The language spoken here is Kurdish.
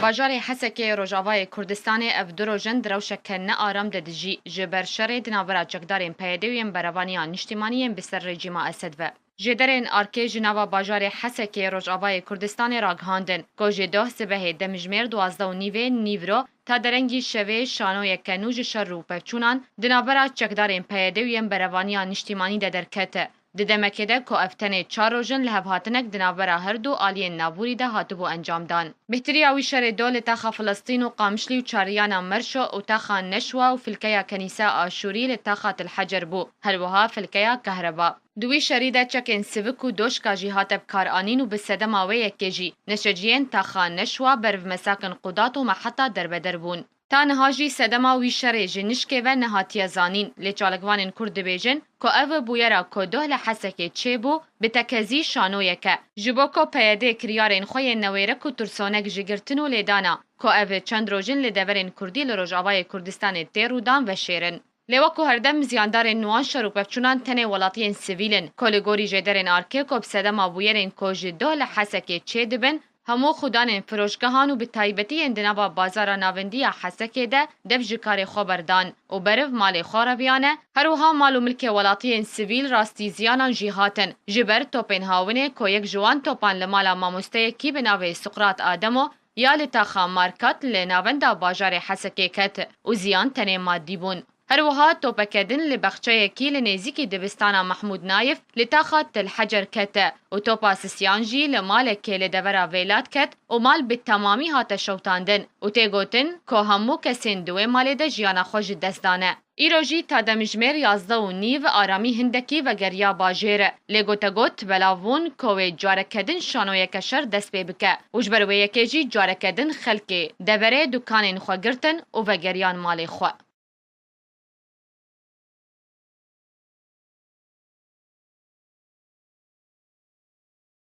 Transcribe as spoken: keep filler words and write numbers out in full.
Bajarê Hesekê yê Rojavayê Kurdistanê ev du roj in di rewşeke ne aram de dijî, ji ber şerê di navbera çekdarên P Y D û yên Berevaniya Niştimanî yên bi ser rejîma Esed ve. Jêderên arkê ji nava bajarê Hesekê yê Rojavayê Kurdistanê ragihandin, ku ji doh sibehê demjimêr duwazdeh û nîvê nîvro ta derengî şevê şanoyeke nû ji şer û pevçûnan di navbera çekdarên P Y D û yên Berevaniya Niştimanî de derkete. Di demekê de ku ev tenê çar roj in lihevhatinek di navbera her du aliyên navborî de hatibû encamdan. Bêhtiriya wî şerê do li taxa Filistîn û Qamişlî û Çariyana Merşo û taxa Neşwa û filkeya Kenîsa Aşûrî li taxa Til Hecer bû, her wiha filkeya kehreba. Di wî şerî de çekên sivik û doşka jî hate bikaranîn û bi sedema wê yekê jî neşeciyên taxa Neşwa ber bi mesakin Qudat û Meheta derbeder bûn. Ta niha jî sedema wî şerê ji nişkê ve nehatiye zanîn, lê çalakvanên Kurd dibêjin ku ev bûyera ku doh li Hesekê çêbû, bi tekezî şanoyek e. Ji bo ku P Y D kiryarên xwe yên newêrek û tirsonek ji girtin û lêdana ku ev çend roj in li deverên Kurdî li Rojavayê Kurdistanê tê rûdan veşêrin. Lê wek ku her dem ziyandarên wan şer û pevçûnan tenê welatiyên sivîl in, ku li gorî jêderên arkê ku bi sedema bûyerên ku ji doh li Hesekê çêdibin, hemû xudanên firoşgehan û bi taybetî yên di nava bazara navendî ya Hesekê de dev ji karê xwe berdan û beriv malê xwe reviyane, her wiha mal û milkê welatiyên sivîl rastî ziyanan jî hatin, ji ber topên hawinê ku yek ji wan topan li mala mamosteyekî bi navê Suqrat Ademo ya li taxa Markat li navenda bajarê Hesekê ket û ziyan tenê madî bûn. Her wiha topeke din li bexçeyekî li nêzîkî dibistana Mehmûd Nayif li taxa Til Hecer kete û topa sisiyan jî li malekê li devera vêlat ket û mal bi temamî hate şewtandin û tê gotin ku hemû kesên di wê malê de jiyana xwe ji dest dane. Îro jî ta demjimêr yazdeh û nîv aramî hindekî vegeriya bajêr, lê gotegot belav bûn ku wê careke din şanoyeke şer dest pê bike û ji ber wê yekê jî careke din xelkê deverê dukanên xwe girtin û vegeriyan malê xwe.